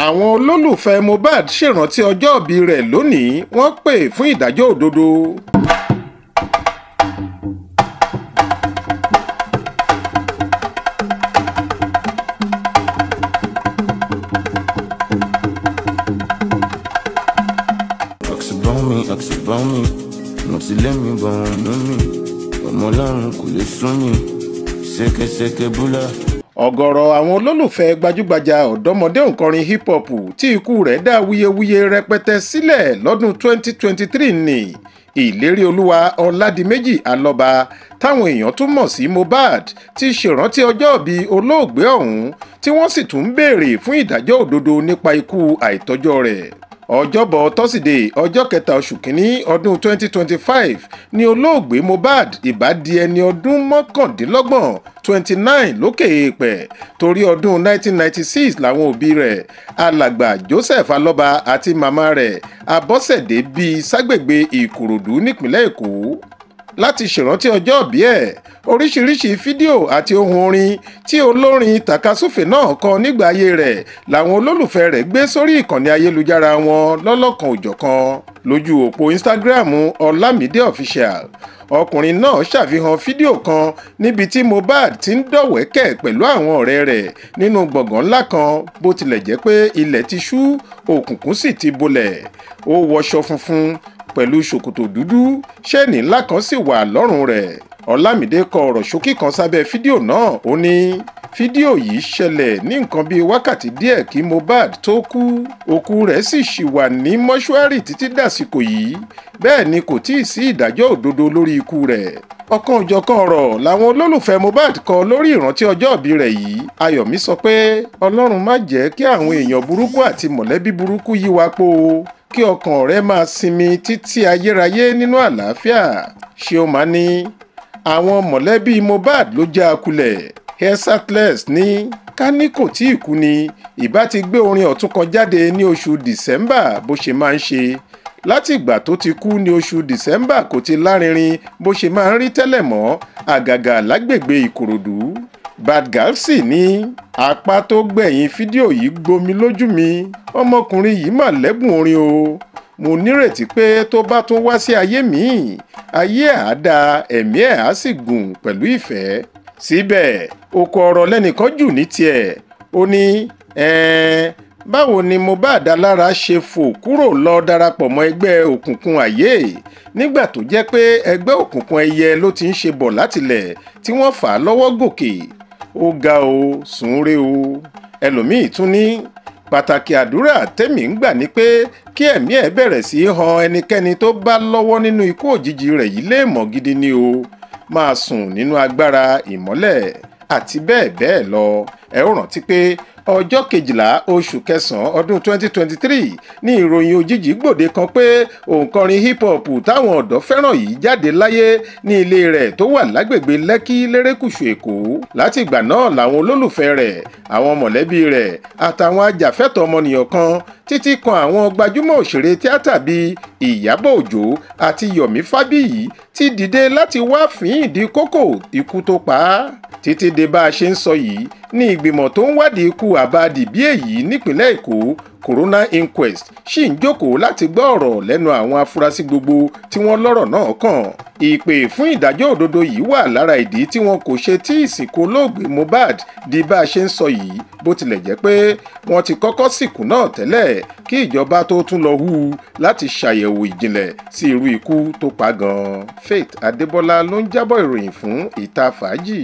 Àwọn olólùfẹ́ Mohbad ṣèrántí ọjọ́ìbí rẹ̀ lónìí, wọ́n pè fún ìdájọ́ òdodo. Oxybon mi, mo ti lé mi bọ̀ ọ̀nà mi, ọmọ ọlọ́run kò lè sún mi, ṣékeṣéke búlá. Ọ̀gọ̀rọ̀ àwọn olólùfẹ́ gbajúgbajà ọ̀dọ́mọdé òǹkọrin hip hop tí ikú rẹ̀ dá wuyewuye rẹpẹtẹ sílẹ̀ lọ́dún 2023 ní Ìlérí Olúwa Ọládìméjì Alọ́ba táwọn èèyàn tún mọ̀ sí Mohbad ti ṣèrántí ọjọ́ìbí olóògbé ọ̀hún, tí wọ́n sì tún ń béèrè fún ìdájọ́ òdodo nípa ikú àìtọ́jọ́ rẹ̀. Ọjọ́bọ̀ tọ́sídẹ̀ẹ́ ọjọ́ kẹta oṣù kínní ọdún 2025 ni olóògbé Mohbad ìbá di ẹni ọdún mọ́kàndínlọ́gbọ̀n 29 lókè èèpẹ̀, torí ọdún 1996 làwọn òbí rẹ̀ alàgbà Joseph Alọ́ba àti màmá rẹ̀ Abọ́sẹ̀dé bí ságbègbè Ìkòròdú nípìnlẹ̀ Èkó. Láti ṣèrántí ọjọ́ìbí ẹ̀, oríṣiríṣi fídíò àti ohun orin tí olórin tàkasúfè náà kọ nígbà ayé rẹ̀ làwọn olólùfẹ́ rẹ̀ gbé sórí ìkànnì ayélujára wọn lọ́lọ́kan òjọ̀kan. Lójú òpó Instagram Ọlámídé Official, ọkùnrin náà ṣàfihàn fídíò kan níbi tí Mohbad ti ń dọ̀wẹ́kẹ̀ pẹ̀lú àwọn ọ̀rẹ́ rẹ̀ nínú gbọ̀ngàn ńlá kan, bó tilẹ̀ jẹ́ pé ilẹ̀ ti ṣú, òkùnkùn sì ti bolẹ̀. Ó wọṣọ funfun pẹ̀lú ṣòkòtò dúdú, ṣẹ́ẹ̀nì ńlá kan sì wà lọ́rùn rẹ̀. Ọlámídé kọ ọ̀rọ̀ ṣókí kan sábẹ́ fídíò náà, ó ní fídíò yìí ṣẹlẹ̀ ní nǹkan bíi wákàtí díẹ̀ kí Mohbad tó kú, òkú rẹ̀ sì ṣì wà ní mọ́ṣúárì títí dàsìkò yìí, bẹ́ẹ̀ ni kò tíì sí ìdájọ́ òdodo lórí ikú rẹ̀. Ọ̀kan-ò-jọ̀kan ọ̀rọ̀ làwọn olólùfẹ́ Mohbad kọ lórí ìrántí ọjọ́ìbí rẹ̀ yìí. Ayọ̀mí sọ pé Ọlọ́run má jẹ́ kí àwọn èèyàn burúkú àti mọ̀lẹ́bí burúkú yí wa po, kí ọkàn rẹ máa sinmi títí ayérayé nínú àlàáfíà. Ṣeoma ní àwọn mọ̀lẹ́bí Mohbad ló já a kulẹ̀. Hersatles ní ká ní kò tí ì kú ni ìbá ti gbé orin ọ̀tún kan jáde ní oṣù December bó ṣe máa ń ṣe. Láti ìgbà tó ti kú ní oṣù December kò ti lárinrin bó ṣe máa ń rí tẹ́lẹ̀ mọ́, àgàgà lágbègbè Ìkòròdú. Badgalsi ní apá tó gbẹ̀yìn fídíò yìí gbomi lójú mi, ọmọkùnrin yìí mà lẹ́bùn orin o, mo nírètí pé tó bá tún wá sí ayé míì, ayé ẹ̀ á dáa, ẹ̀mí ẹ̀ á sì gùn pẹ̀lú ìfẹ́. Síbẹ̀ òkò ọ̀rọ̀ lẹ́nìkan jù ní tiẹ̀, ó ní báwo ni Mohbad alára ṣe fò kúrò lọ darapọ̀ mọ́ ẹgbẹ́ òkùnkùn ayé nígbà tó jẹ́ pé ẹgbẹ́ òkùnkùn ẹyẹ ló ti ń ṣe bọ̀ látilẹ̀ tí wọ́n fà á lọ́wọ́ gòkè. Ó ga o, sùnre o. Ẹlòmíì tún ní pàtàkì àdúrà tẹ́mi ń gbà ní pé kí ẹ̀mí ẹ̀ bẹ̀rẹ̀ sí í han ẹnikẹ́ni tó bá lọ́wọ́ nínú ikú òjijì rẹ̀ yìí léèmọ̀ gidi ni o, máa sùn nínú agbára ìmọ́lẹ̀ àti bẹ́ẹ̀ bẹ́ẹ̀ lọ. Ẹ ó rántí pé ọjọ́ kejìlá oṣù kẹsàn-án ọdún 2023 ní ìròyìn òjijì gbòde kan pé òǹkọrin hip hop táwọn ọ̀dọ́ fẹ́ràn yìí jáde láyé ní ilé rẹ̀ tó wà lágbègbè Lẹ́kí lérékùṣù Èkó. Láti ìgbà náà làwọn olólùfẹ́ rẹ̀, àwọn mọ̀lẹ́bí rẹ̀ àtàwọn ajàfẹ́tọ̀ọ́ ọmọnìyàn kan títí kan àwọn gbajúmọ̀ òṣèré tíátà bíi Ìyábọ̀ Òjó àti Yọ̀mí Fábíyì ti dìde láti wá fín ìdí kókó ikú tó pa á. Títí di bá a ṣe ń sọ yìí ní ìgbìmọ̀ tó ń wádìí ikú àbáàdì bí èyí nípìnlẹ̀ Èkó, Corona Inquest, ṣì ń jókòó láti gbọ́ ọ̀rọ̀ lẹ́nu àwọn afurasí gbogbo tí wọ́n lọ́rọ̀ náà kàn. Ìpè fún ìdájọ́ òdodo yìí wà lára ìdí tí wọn kò ṣe tí ìsìnkú olóògbé Mohbad di bá a ṣe ń sọ yìí, bó tilẹ̀ jẹ́ pé wọ́n ti kọ́kọ́ sìnkú náà tẹ́lẹ̀ kí ìjọba tó tún lọ hú láti ṣàyẹ̀wò ìjìnlẹ̀ sí irú ikú tó pa gan-an. Faith Adébọ́lá ló ń jábọ̀ ìròyìn fún Ìta Fàájì.